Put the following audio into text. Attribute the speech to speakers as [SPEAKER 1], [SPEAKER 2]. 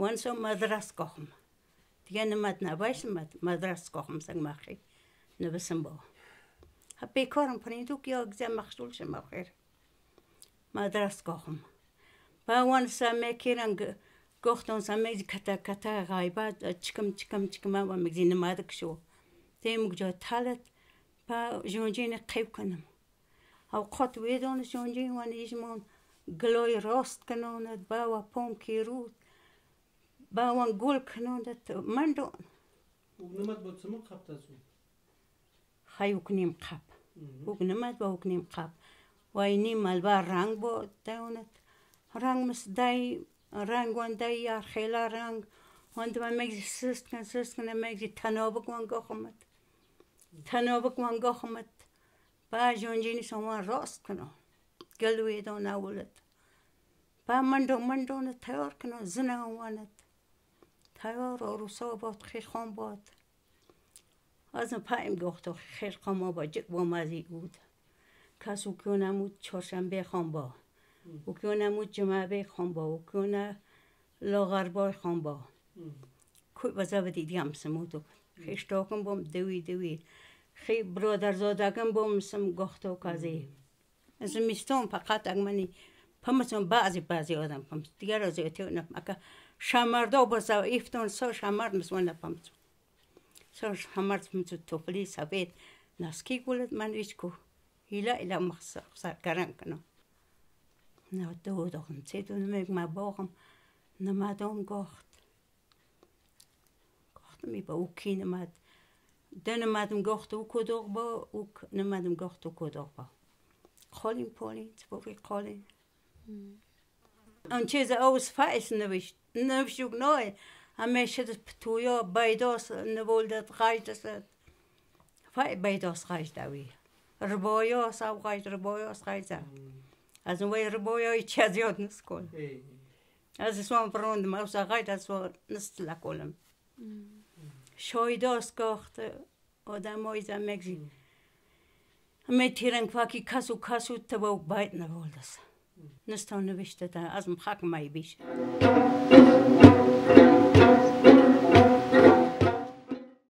[SPEAKER 1] وانسو مدرس گخم دیگه نمد نباش مدرس گخم سگ مخی نبسم با بیکارم پنیدو که یا مخصول شما خیر مدرس گخم با وانسا میکرنگ گفتن سمیز کتا کتا غایبات چکم چکم چکم و مگزی نمادک شو تیم جا تالت با جونجین قیب کنم او قط ویدون جونجین وان ایجمون گلوی راست کنوند با و پوم کیرود با وان گل کنوند مندون
[SPEAKER 2] نماد با تسمو قب تاسو
[SPEAKER 1] خی وکنیم قب وکنماد با وکنیم قب و اینیم البا رنگ با داونت رنگ مس دای رنگ وان دای یار خیلا رنگ وان دو مگزی سست کن سست کن مگزی تنابک وان گخمت تنابک وان گخمت با جونجینی سوان راست کنو گلوی دون اولت با مندو مندو تیار کنو زنه وانت تیار عروسا باد خیر خان باد از پایم گفتو خیر خان با جک با مزی بود کسو کنمود چهارشنبه خان با و کنمود جمعه خان با و کنه لاغربای خان با کوی بزا دیدیم سمودو خیشتاکم بام دوی دوی خی برادرزادگم بام سم گفتو کازی از میستون فقط اگمنی پمسون بعضی بعضی آدم پمس دیگر از ایتو نه اگه شمردا بزا ایفتون سا شمرد مسون پمس سا شمرد مسون توپلی سفید نسکی گولد من ایچ کو ایلا ایلا مخص کرن کنم نه دو دهم سه دو نمیگ ما باغم نمادم گفت گفت می با اوکی نماد دنمادم گفت او کدوغ با او نمادم گفت او کدوغ با قالین پالین تبوی قالین آن چیز اوس فایس نوشت نوشت نوی همیشه پتویا بیداس نولدت قایدست فای بیداس قاید دوی ربایا سو قاید ربایا قاید از اون وی ربایا چه زیاد نست کن از اسوان پروندم اوس قاید از نست لکولم شایداس گاخت آدم های زمگزی همه تیرنگ فاکی کسو کسو تبا باید نولدست نستان نوشته تا از مخاک مای بیش.